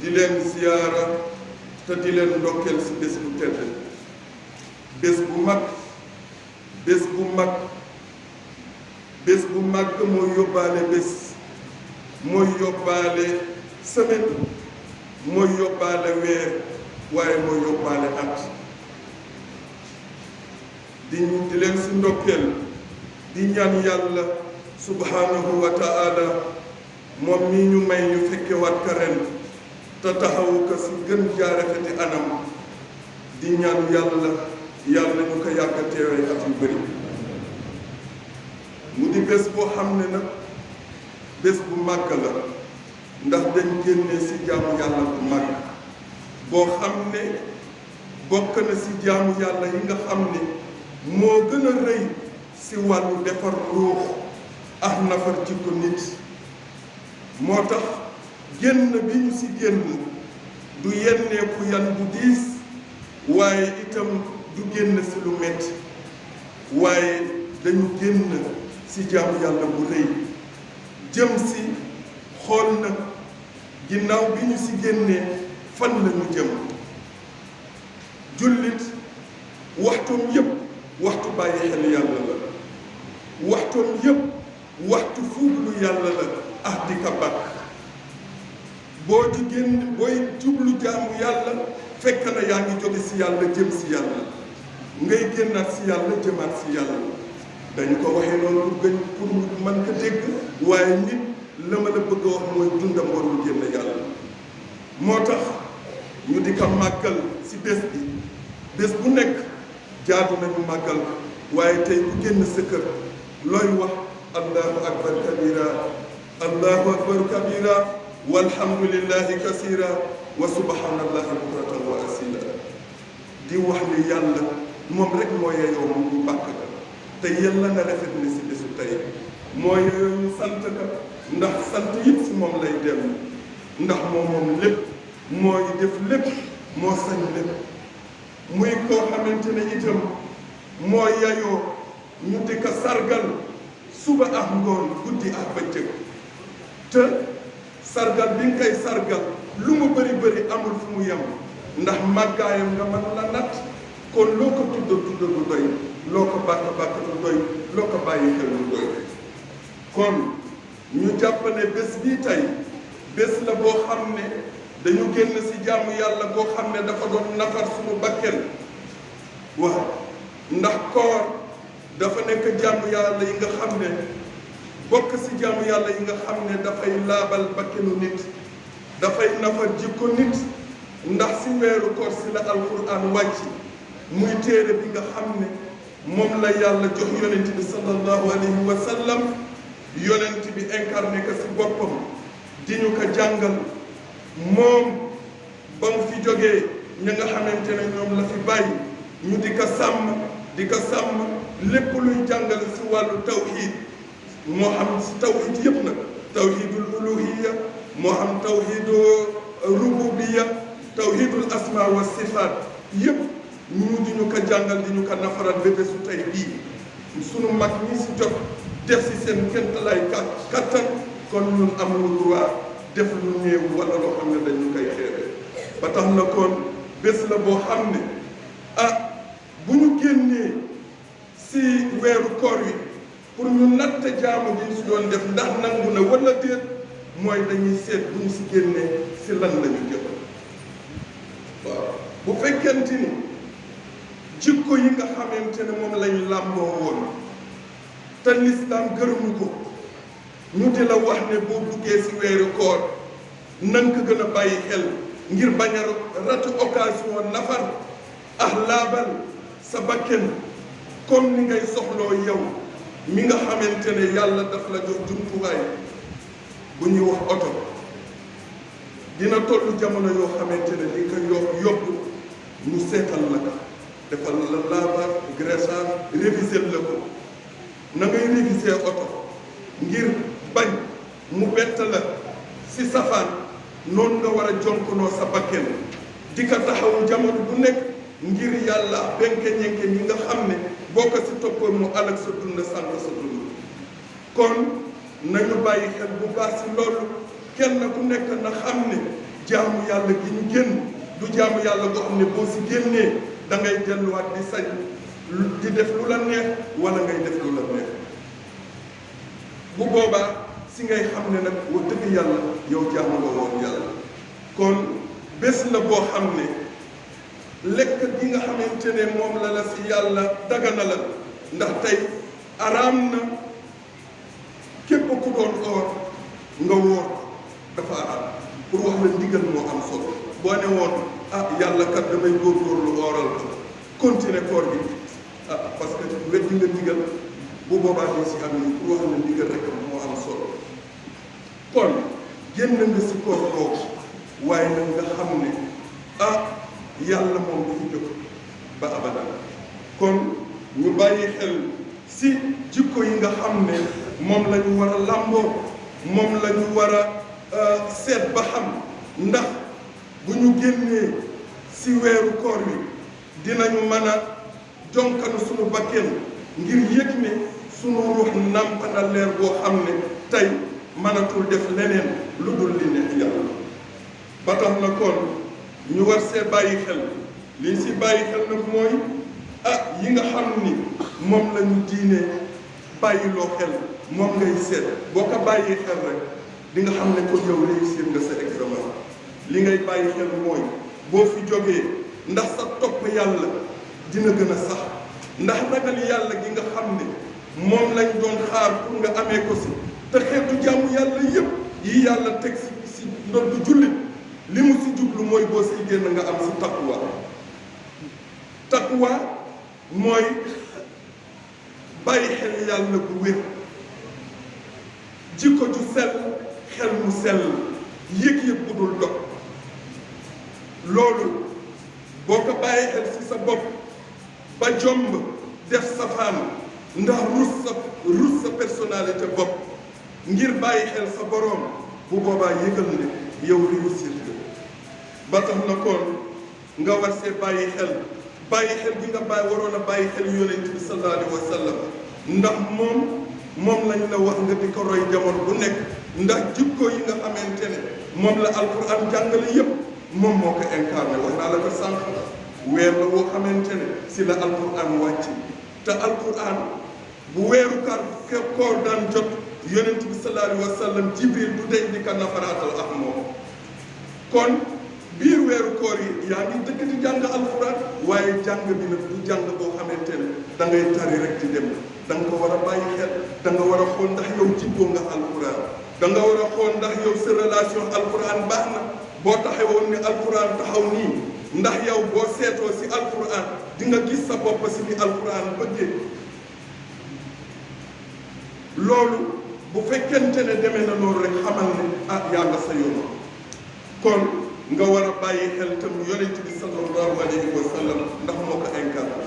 di leen ziyaara te di leen ndokkeel ci bés bu tedd, bés bu mag bés bu mag bés bu mag mooy yóbbaale bés, mooy yóbbaale semaine, mooy yóbbaale weer, waaye mooy yóbbaale at. di leen ci ndokkeel di ñaan yàlla subhanahu wa ta'ala moom mi ñu may ñu fekke waat ka ren te taxawu ko ci gën jaarafeti anam, di ñaan yàlla ñu ko yàgg a teewee at yu bëri. mu di bés boo xam ne nag bés bu màgg la, ndax dañ génne ci jaamu yàlla bu màgg boo xam ne bokk na ci jaamu yàlla yi nga xam ne moo gën a rëy ci wàllu defar ruux ak nafar jikko nit. moo tax génn bi ñu ci génn du yenneeku yan bu diis, waaye itam du génn ci lu metti, waaye dañu génn ci jaamu yàlla bu rëy jëm ci xool nag ginnaaw bi ñu ci génnee fan lañu jëm. jullit waxtoom yépp waxtu bàyyi xel yàlla la, waxtoom yépp waxtu fuuglu yàlla la ak di ka bàkk. boo di génn booy jublu jaamu yàlla fekk na yaa ngi jóge ci yàlla jëm ci yàlla, ngay génnaat ci yàlla jëmaat ci yàlla. dañu ko waxee noonu pour ñu mën ko dégg, waaye nit la ma la bëgg a wax mooy dundam warul génn yàlla. moo tax ñu di ko màggal ci bés bi, bés bu nekk jaadu nañu màggal ko, waaye tey ku génn sa kër looy wax allahu akbar kabira, allahu akbar kabira, walhamdulillahi kasira, wa subhanallahi bukratan wa asila. di wax ni yàlla moom rek moo yeyoo moom ñu bàkk ka, te yàlla na rafet ni ci bésu tey moo yeyoo ñu sant ka, ndax sant yëpp ci moom lay dem, ndax moom lépp mooy def lépp, moo sañ lépp. muy koo xamante ne itam moo yayoo ñu di ko sargal suba ak ngoon, guddi ak bëccëg. te sargal bi nga koy sargal lu mu bëri bëri amul fu mu yem, ndax màggaayam nga mën la natt. kon loo ko tudda du doy, loo ko bàkk du doy, loo ko bàyyi xel du doy. kon ñu jàpp ne bés bii tey bés la boo xam ne dañu génn ci jaamu yàlla boo xam ne dafa doon nafar suñu bakken. waaw ndax koor dafa nekk jaamu yàlla yi nga xam ne bokk ci jaamu yàlla yi nga xam ne dafay laabal bakkenu nit, dafay nafar jikko nit. ndax ci weeru koor ci la alquran wàcc, muy téere bi nga xam ne moom la yàlla jox yonent bi sallallahu alayhi wa sallam. yonent bi incarné ko ci boppam di ñu ko jàngal. moom ba mu fi jógee ña nga xamante ne ñoom la fi bàyyi ñu di ko sàmm lépp luy jàngale ci wàllu tawxiid, moo xam ci tawxiid yëpp nag, tawxiidul uluhiyya, moo xam tawxiidu rububiyya, tawxiidul asma wa sifaat yëpp ñu di ñu ko jàngal, di ñu ko nafaral ba bésu tey bii. sunu mag ñi ci jot def ci seen kéemtalaay kattan, kon ñun amul droit def lu néew wala loo xam ne dañu koy xeere. ba tax na kon bés la boo xam ne bu ñu génnee ci weeru koor wi pour ñu natt jaamu gi ñu ci doon def ndax nangu na wala déet, mooy dañuy seet bu ñu ci génnee ci lan lañu jëf. waaw bu fekkente ni jikko yi nga xamante ne moom lañ làmboo woon te lislaam gërëmu ko, ñu di la wax ne boo duggee ci weeru koor nan ko gën a bàyyi xel ngir bañ a ratu occasion nafar ak laabal sa bakken comme ni ngay soxloo yow mi nga xamante ne yàlla daf la jox jumtuwaay bu ñuy wax oto. dina tollu jamono yoo xamante ne di ko yóbbu ñu seetal la ka, defal la lavage, graissage, réviser la ko. na ngay réviser oto ngir bañ mu bett la ci safaan, noonu nga war a jonkonoo sa bakken di ko taxawu jamono bu nekk ngir yàlla benke ñenke ñi nga xam ne boo ko ci toppoon mu alak sa dund sànq sa dund. kon nañu bàyyi xel bu baax ci loolu. kenn ku nekk na xam ne jaamu yàlla gi ñu génn du jaamu yàlla boo xam ne boo si génnee da ngay delluwaat di sañ di def lu la neex wala ngay def lu la neex bu boobaa si ngay xam ne nag wax dëgg yàlla yow jaamu nga woon yàlla. kon bés la boo xam ne lekk gi nga xamante ne moom la si yàlla dagana la ndax tey araam na képp ku doon oor nga wóor dafa araam pour wax la ndigal moo am solo boo ne woon yàlla kat damay góorgóorlu ooral ko continuer koor gi parce que weddi nga ndigal bu boobaa doo si am ni pour wax la ndigal rek moo am solo kon génn nga si koor boobu waaye nag nga xam ne yàlla moom du fi jóg ba abadan kon ñu bàyyi xel si jikko yi nga xam ne moom la ñu war a làmboo moom la ñu war a seet ba xam ndax bu ñu génnee si weeru koor wi dinañu mën a jonkanu suñu bakken ngir yëg ne suñu ruux nàmp na leer boo xam ne tey mënatul def leneen lu dul li neex yàlla ba tax na kon ñu war see bàyyi xel li si bàyyi xel nag mooy yi nga xam ni moom la ñu diine bàyyiloo xel moom ngay seet boo ko bàyyi xel rek di nga xam ne ko yow réussir nga sa examen li ngay bàyyi xel mooy boo fi jógee ndax sa topp yàlla dina gën a sax ndax ragal yàlla gi nga xam ne moom lañ doon xaar pour nga amee ko si te xeetu jàmm yàlla yëpp yi yàlla teg si ndoddu jullit li mu si jublu mooy boo siy génn nga am si taqwa mooy bàyyi xel yàlla bu wér jikko ju sell xel mu sell yëg-yëg bu dul dog loolu boo ko bàyyi xel si sa bopp ba jomb def safaan ndax rus sa personnalité bopp ngir bàyyi xel sa boroom bu boobaa yëgal ne yow réussir ba tax na kon nga war see bàyyi xel gi nga waroon a bàyyi xel yonent bi sallallahu alayhi wa sallam ndax moom lañ la wax nga di ko roy jamono bu nekk ndax jikko yi nga xamante ne moom la alquran jàngale yépp moom moo ko incarné wax naa la ko sànq weer la woo xamante ne si la alquran wàcc te alquran bu weeru koor daan jot yonent bi sallallahu alayhi wa sallam jibril du dey di ka nafaraatal ak moom kon biir weeru koor yi yaa ngi dëkk di jàng alquran waaye jàng bi nag du jàng boo xamante ne da ngay tari rek di dem da nga ko war a bàyyi xel da nga war a xool ndax yow jibboo nga alquran da nga war a xool ndax yow sa relation alquran baax na boo taxawoon ni alquran taxaw nii ndax yow boo seetoo si alquran di nga gis sa bopp si ni alquran bëggee loolu bu fekkente ne demee na loolu rek xamal ne yaa nga sa yoon kon nga war a bàyyi xel tam yonent bi sallallahu alayhi wa sallam ndax moo ko incarné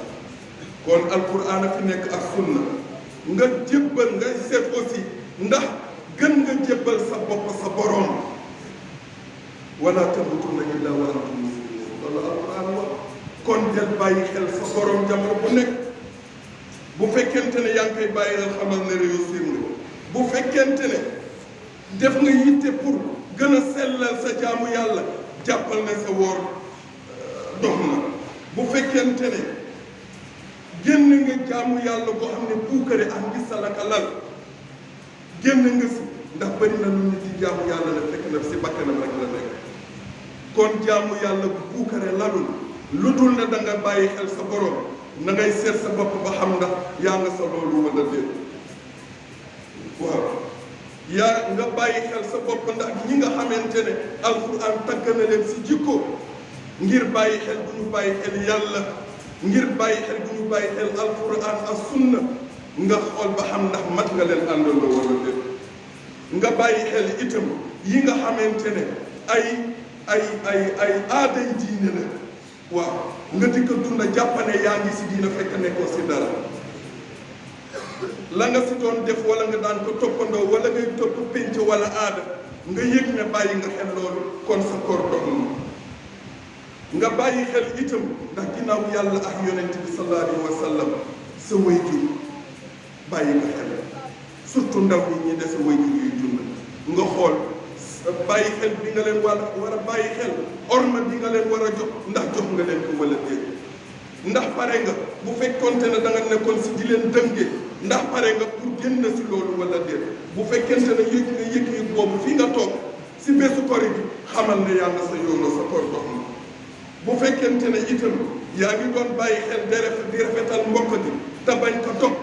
kon alquran a fi nekk ak sunna nga jébbal nga seet aussi ndax gën nga jébbal sa bopp sa borom wala tamutunna illa wa antum muslimun loolu alquran wax kon del bàyyi xel sa borom jamono bu nekk bu fekkente ne yaa ngi koy bàyyi xel xamal ne réussir nga bu fekkente ne def nga yitte pour gën a sellal sa jaamu yàlla jàppal ne sa woor dox na bu fekkente ne génn nga jaamu yàlla boo xam ne puukare ak ngi salaka lal génn nga si ndax bëri na lu nit di jaamu yàlla la fekk na si bakkanam rek la nekk kon jaamu yàlla bu puukare lalul lu dul ne da nga bàyyi xel sa borom na ngay seet sa bopp ba xam ndax yaa nga sa loolu wala déet waaw yaa nga bàyyi xel sa bopp ndax ñi nga xamante ne alquran tagg na leen si jikko ngir bàyyi xel bu ñu bàyyi xel yàlla ngir bàyyi xel bu ñu bàyyi xel alquran ak sunna nga xool ba xam ndax mat nga leen àndandoo wala déet nga bàyyi xel itam yi nga xamante ne ay aaday diine la waaw nga di ko dunda jàppane yaa ngi si diina fekk nekkoo si dara la nga si doon def wala nga daan ko toppandoo wala ngay topp pénc wala aada nga yëg ne bàyyi nga xel loolu kon sa koor dox na nga bàyyi xel itam ndax ginnaaw yàlla ak yonent bi sallallahu alayhi wa sallam sa waajur bàyyi nga xel surtout ndaw yi ñi des sa waajur yuy dund nga xool bàyyi xel bi nga leen war a bàyyi xel orma bi nga leen war a jox ndax jox nga leen ko wala déet ndax pare nga bu fekkonte ne da nga nekkoon si di leen dënge ndax pare nga pour génn si loolu wala déet bu fekkente ne yëg nga yëg boobu fii nga toog si bésu kori bi xamal ne yaa nga sa yoonoo sa koor dox na bu fekkente ne itam yaa ngi doon bàyyi xel di rafetal mbokk gi te bañ ko dog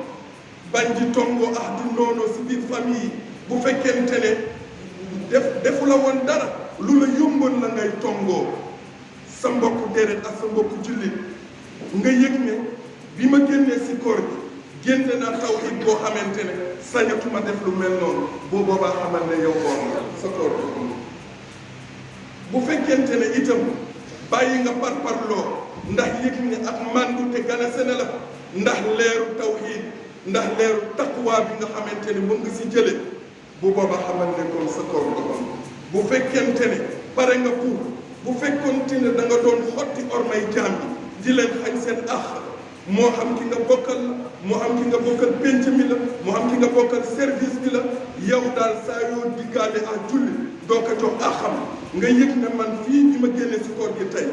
bañ di tongoo di noonoo si biir famille yi bu fekkente ne defu la woon dara lu la yomboon la ngay tongoo sa mbokk déedéet ak sa mbokk jullit nga yëg ne bi ma génnee si koor gi génne naa tawhid boo xamante ne sañatuma def lu mel noonu boo boobaa xamal ne yow woor nga sa koor gi bu fekkente ne itam bàyyi nga parparloo ndax yëg ne ak màndu te gana sene la ndax leeru tawhid ndax leeru taqwa bi nga xamante ne mën nga si jële bu boobaa xamal ne kon sa koor doxam bu fekkente ne pare nga pour bu fekkonte ne da nga doon xotti ormay jaam yi di leen xañ seen ax moo xam ki nga bokkal la moo xam ki nga bokkal pénc mi la moo xam ki nga bokkal service bi la yow daal saa yoo diggaale ak julli doo ko jox axam nga yëg ne man fii bi ma génne si koor gi tey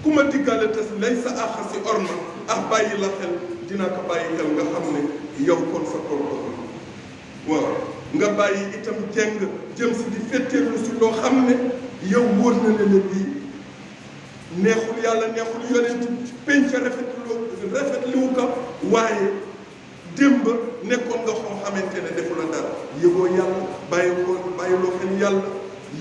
ku ma diggaale te lay sa ax si orma bàyyi la xel dina ko bàyyi xel nga xam ne yow kon sa koor doxam waaw nga bàyyi itam jeng jëm si di fetteerlu si loo xam ne yow wóor na ne lii neexul yàlla neexul yonent penc rafetlu ko waaye démb nekkoon nga xoo xamante ne defu la dara yëgoo yàlla bàyyiloo xel yàlla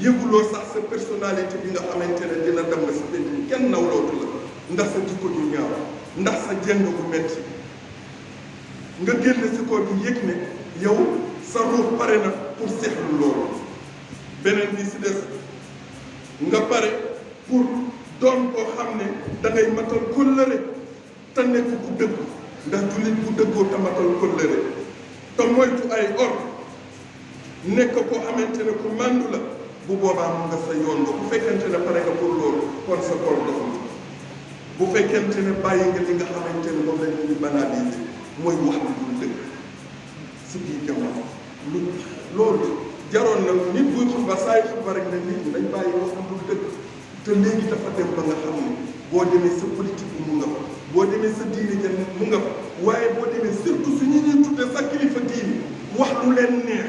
yëguloo sax sa personnalité bi nga xamante ne dina dem nga si penc bi kenn nawlootu la ndax sa jikko ju ñaaw ndax sa jeng bu metti nga génn si koor gi yëg ne yow sa ruux pare na pour seexlu loolu beneen bi si des nga pare pour doon koo xam ne da ngay matal kóllëre te nekk ku dëgg ndax jullit bu dëggoo te matal kóllëre te moytu ay or nekk koo xamante ne ku màndu la bu boobaa mu nga sa yoon ba bu fekkente ne pare nga pour loolu kon sa koor doxul bu fekkente ne bàyyi nga li nga xamante ne moom lañ ñu banaliser mooy wax lu dul dëgg si biir jamono loolu jaroon na nit buy xutba saa yu xutba rek ne nit ñi dañ bàyyi wax lu dul dëgg te léegi dafa dem ba nga xam ne boo demee sa politique bi mu nga fa boo demee sa diine ja mu nga fa waaye boo demee surtout su ñu ñuy tudde sa kilifa diine wax lu leen neex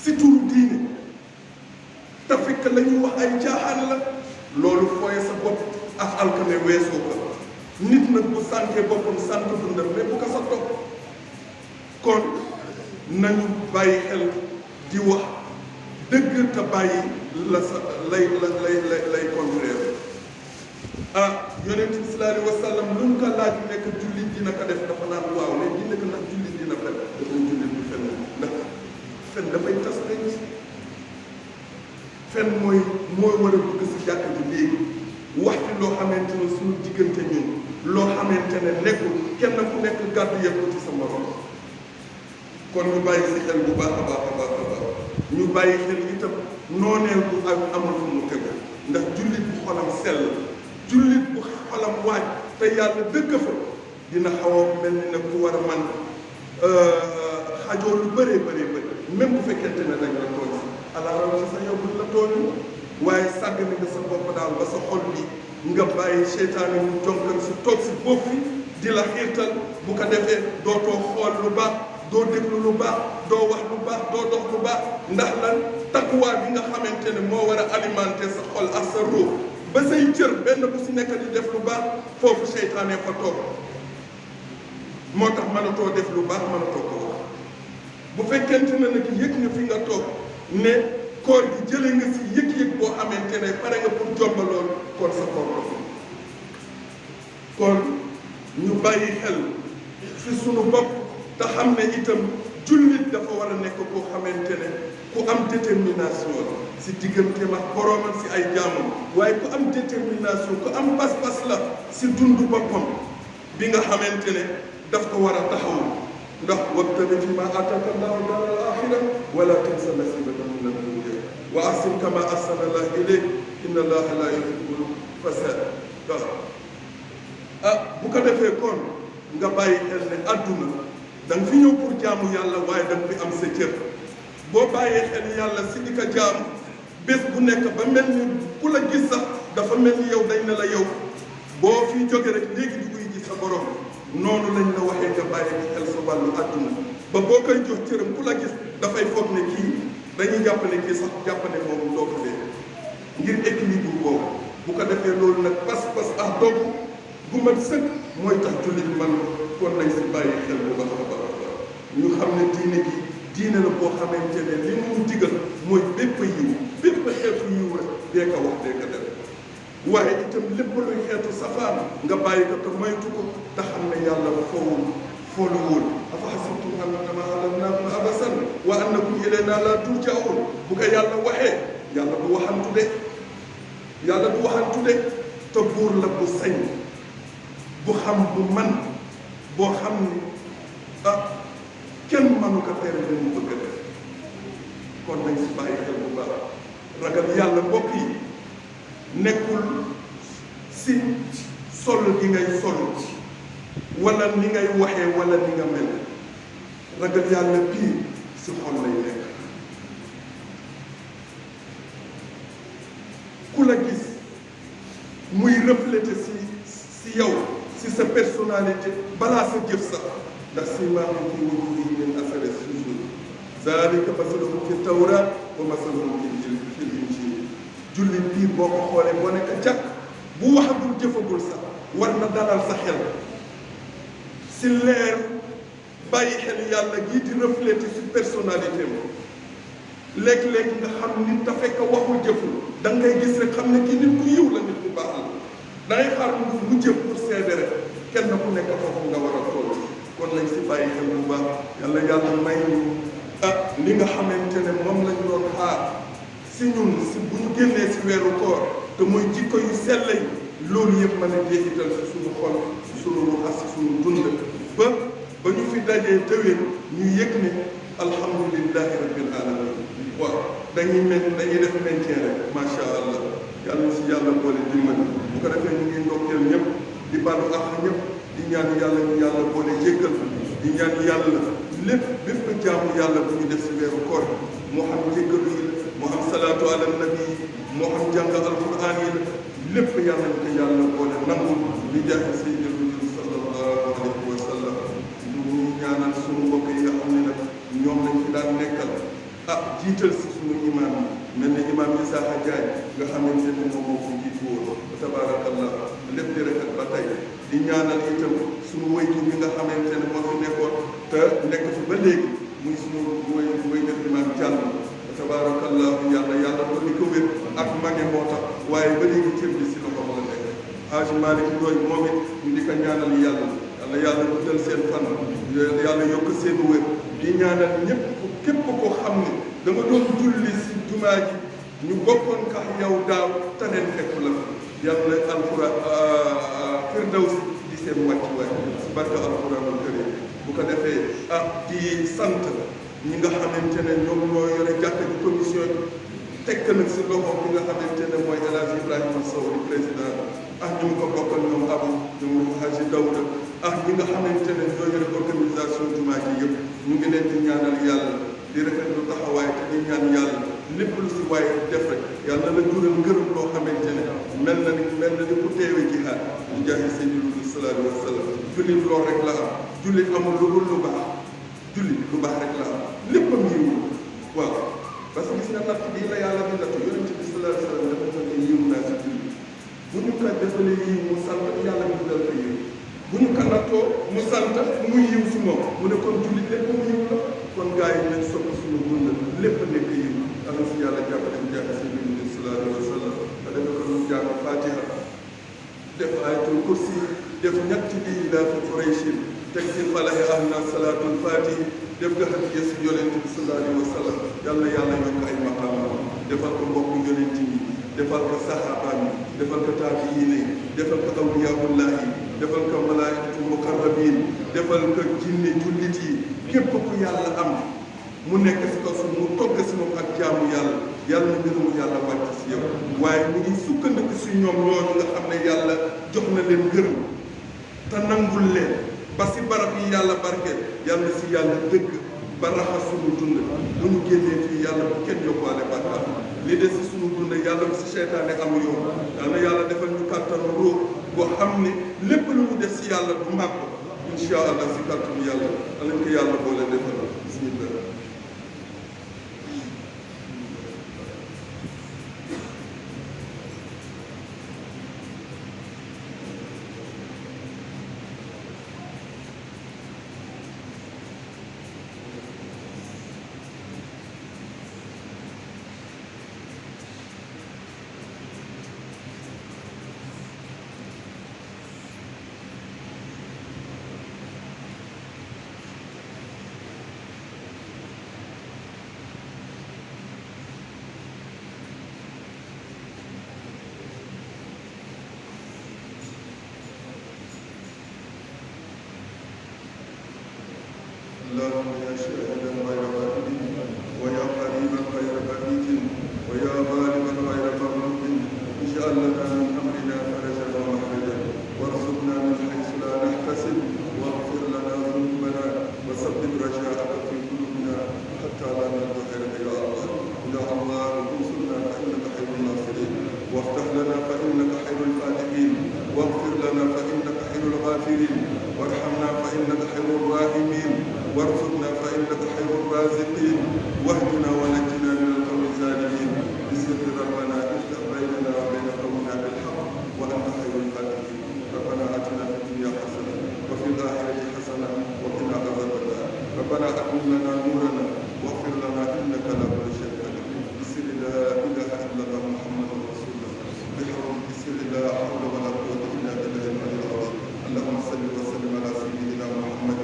si turu diine te fekk la ñuy wax ay caaxaan la loolu fooye sa bopp ak alkane weesoo ko nit nag bu sànkee boppam sant dundam mais bu ko sa topp kon nañu bàyyi xel di wax dëgg te bàyyi la sa lay contraire yonent bi sallallahu alayhi wa sallam lu mu ko laaj nekk jullit dina ko def dafa naan waaw mais di nekk ndax jullit dina fen dafa jullit bi fen ndax fen dafay tas nañ fen mooy war a dugg si jàkk ji léegi wax fi loo xamante ne suñu diggante ñun loo xamante ne nekkul kenn ku nekk gàddu yëpp ci sa morom kon ñu bàyyi si xel bu baax a baax a baax a baax ñu bàyyi xel itam nooneel bu ak amul fu mu tëgg ndax jullit bu xolam sell jullit bu xolam waaj te yàlla dëgg fa dina xaw a mel ni nag ku war a man xajoo lu bëree bëri même bu fekkente ne dañ la tooñ alaala ci sa yow buñ la tooñu waaye sàgg ni nga sa bopp daal ba sa xol bi nga bàyyi seytaane mu jonkal si toog si bopp bi di la xiirtal bu ko defee dootoo xool lu baax doo déglu lu baax doo wax lu baax doo dox lu baax ndax lan takkuwaay bi nga xamante ne moo war a alimenter sa xol ak sa ruux ba say cër benn bu si nekk di def lu baax foofu seytaane fa toog moo tax mënatoo def lu baax mënatoo ko wax bu fekkente ne nag yëg nga fi nga toog ne koor gi jële nga si yëg-yëg boo xamante ne pare nga pour jombaloon kon sa koor doxul kon ñu bàyyi xel si sunu bopp te xam ne itam jullit dafa war a nekk koo xamante ne ku am détermination la si digganteem ak boroomam si ay jaamam waaye ku am détermination ku am pas-pas la si dundu boppam bi nga xamante ne daf ko war a taxawu ndax wabtaghi fiimaa aataaka llaahu daaral aaxira wala tansa nasiibaka mina d-dunya wa ahsin kamaa ahsana llaahu ilayk inna llaaha laa yuhibbul fasaad bu ko defee kon nga bàyyi xel ne àdduna da nga fi ñëw pour jaamu yàlla waaye da nga fi am sa cër boo bàyyee xel yàlla si di ko jaamu bés bu nekk ba mel ni ku la gis sax dafa mel ni yow dañ ne la yow boo fi jóge rek léegi di koy gis sa borom noonu lañ la waxee nga bàyyi ko xel sa wàllu àdduna ba boo koy jox cëram ku la gis dafay foog ne kii dañuy jàpp ne kii sax jàpp ne moom doo ko dee ngir équilibre boobu bu ko defee loolu nag pas-pas ak dogu bu mat sëkk mooy tax jullit man kon nañ si bàyyi xel bu baax a baax ñu xam ne diine gi diine la boo xamante ne li mu digal mooy bépp yiw bépp xeetu yiw rek dee ko wax dee ko def waaye itam lépp luy xeetu safaan nga bàyyi ko te moytu ko te xam ne yàlla foowul fooluwul afa hasibtum annamaa xalaqnaakum abasan wa annakum ilaynaa laa turja'uun bu ko yàlla waxee yàlla du waxantu de yàlla du waxantu de te buur la bu sañ bu xam bu man boo xam ni kenn mënu ko tere li mu bëgg a def kon nañ si bàyyi xel bu baax ragal yàlla mbokk yi nekkul si sol gi ngay sol wala ni ngay waxee wala ni nga mel ragal yàlla bii si xol lay nekk ku la gis muy refléter si yow si sa personnalité balaa sa jëf sax ndax siimaahum fii wujuuhihim min asari sujuud zaalika masaluhum fi tawraat wa masaluhum fil injiil jullit bii boo ko xoolee boo nekk jàkk bu waxagul jëfagul sax war na dalal sa xel si leer bàyyi xel yàlla gii di refléter si personnalité moom léeg-léeg nga xam nit te fekk waxul jëful da ngay gis rek xam ne kii nit ku yiw la nit ku baax la da ngay xaar mu jëf pour seede rek kenn ku nekk foofu nga war a toll kon lañ si bàyyi xel bu baax yàlla may ñu li nga xamante ne moom lañ doon xaar si ñun si bu ñu génnee si weeru koor te muy jikko yu sell yi loolu yëpp mën a jeexital si suñu xol si suñu ruux ak si suñu dund ba ñu fi dajee déwén ñu yëg ne alhamdulillahi rabbil alamin waaw dañuy def maintien rek macha allah yàlla si yàlla boole dimbali bu ko defee ñu ngi ndokkeel ñëpp di baalu àq ñëpp di ñaan yàlla ñu yàlla boole jéggal di ñaan yàlla lépp bépp jaamu yàlla bu ñu def si weeru koor moo xam jéggalu yi la moo xam salaatu ala nabi yi moo xam jàng alquran yi la lépp yàlla ñu ko yàlla boole nangu li jaahi sayyidil wujud sallallahu alayhi wa sallam ñu ñaanal suñu mbokk yi nga xam ne nag ñoom lañ fi daan nekkal jiital si suñu imaam yi mel ne imaam Isaaxa Jaay nga xamante ne moom moo ko jiitu woon tabaarakallah lépp di rafet ba tey di ñaanal itam suñu waytu bi nga xamante ne moo fi nekkoon te nekk fi ba léegi muy suñu way def imaam jàll tabaarakallah yàlla dolli ko wér ak mage moo tax waaye ba léegi cër bi si loxoom la nekk Haaj Malick Ndoye moom it ñu di ko ñaanal yàlla guddal seen fan yàlla yokk seen wér di ñaanal ñëpp képp ko xam ne da nga doon julli si jumaa ji ñu bokkoon kax yow daaw te neen fekk la yàlla alxuraan firdaws di seen wàccuwaay si barke alxuraanul karim bu ko defee di sant ñi nga xamante ne ñoom ñoo yore jàkka ji commission bi tekk nag si loxo bi nga xamante ne mooy El Hadj Ibrahima Sow di président ñu ngi ko bokkal ñoom Abu ñoom Haji Dawda ñi nga xamante ne ñoo yore organisation jumaa ji yëpp ñu ngi leen di ñaanal yàlla di rafetlu taxawaay te di ñaan yàlla lépp lu si waaye def rek yàlla la jural ngërëm loo xamante ne mel na ni ku teewe jihaad ñu jaahi sayyidina sallallahu alayhi wa sallam jullit loolu rek la am jullit amul lu dul lu baax jullit lu baax rek la am léppam yiw waaw parce que gis nga natt bii la yàlla di natt yonent bi sallallahu alayhi wa sallam dafa ne yiw naa si jullit bu ñu ko defalee yiw mu sant yàlla ñu dal ko yiw bu ñu ko nattoo mu sant muy yiw si moom mu ne kon jullit lépp mu yiw la kon gars yi nañ sopp suñu dund lépp nekk yiw am si yàlla jàppale ñu jàng si biir bi sallallahu alayhi wa sallam te dafa ko ñu jàng fatiha def ayatul kursi def ñetti di ilaa fi Qurayshin teg si falahi ahna salaatul fatih def nga xam ne si yonent bi sallallahu alayhi wa sallam yàlla yokk ay maqaama defal ko mbokku yonent yi defal ko saxaabaam yi defal ko taabiyiin yi defal ko awliyaullahi yi defal ko malaa'ikatul muqarrabiin defal ko jinne jullit yi képp ku yàlla am mu nekk si kaw suuf mu togg si moom ak jaamu yàlla ngërëmu yàlla wàcc si yow waaye mu ngi sukkandiku si ñoom ñooñu nga xam ne yàlla jox na leen ngërëm te nangul leen ba si barab yi yàlla barkeel yàlla si yàlla dëgg ba raxas suñu dund bu ñu génnee fii yàlla bu kenn yóbbaale bàkkaar li des si suñu dund yàlla bu si seytaane am yoon yal na yàlla defal ñu kàttanu ruux boo xam ne lépp lu ñu def si yàlla du màpp incha allah si kàttanu yàlla alañ ko yàlla boole defal bismillah اللهم يا شاهدا غير غائب ويا قريبا غير بعيد ويا غالبا غير مغلوب اجعل لنا من امرنا فرجا ومخرجا وارزقنا من حيث لا نحتسب واغفر لنا ذنوبنا وثبت رجاءك في قلوبنا حتى لا نلقى غيرك يا الله يا الله انصرنا فانك خير الناصرين وافتح لنا فانك خير الفاتحين واغفر لنا فانك خير الغافرين وارحمنا فانك خير الراحمين وارزقنا فإنك خير الرازقين واهدنا ونجنا من القوم الظالمين بسر ربنا افتح بيننا وبين قومنا بالحق وأنت خير الفاتحين ربنا آتنا في الدنيا حسنة وفي الآخرة حسنة وقنا عذاب النار ربنا أتمم لنا نورنا واغفر لنا إنك لا كل شيء قدير بسر لا إله إلا الله محمد رسول الله بحرم بسر لا حول ولا قوة إلا بالله العلي العظيم اللهم صل وسلم على سيدنا محمد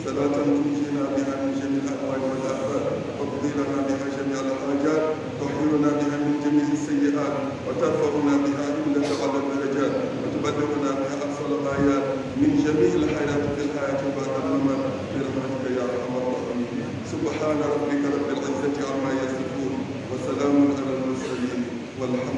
صلاة تنجينا بها من جميع الأهوال والآفات وتقضي لنا بها جميع الحاجات تحيلنا بها من جميع السيئات وترفعنا بها عندك على الدرجات وتبلغنا بها أقصى الغايات من جميع الحياة في الحياة بعد الممات برحمتك يا أرحم الراحمين سبحان ربك رب العزة عما يصفون وسلام على المرسلين والحمد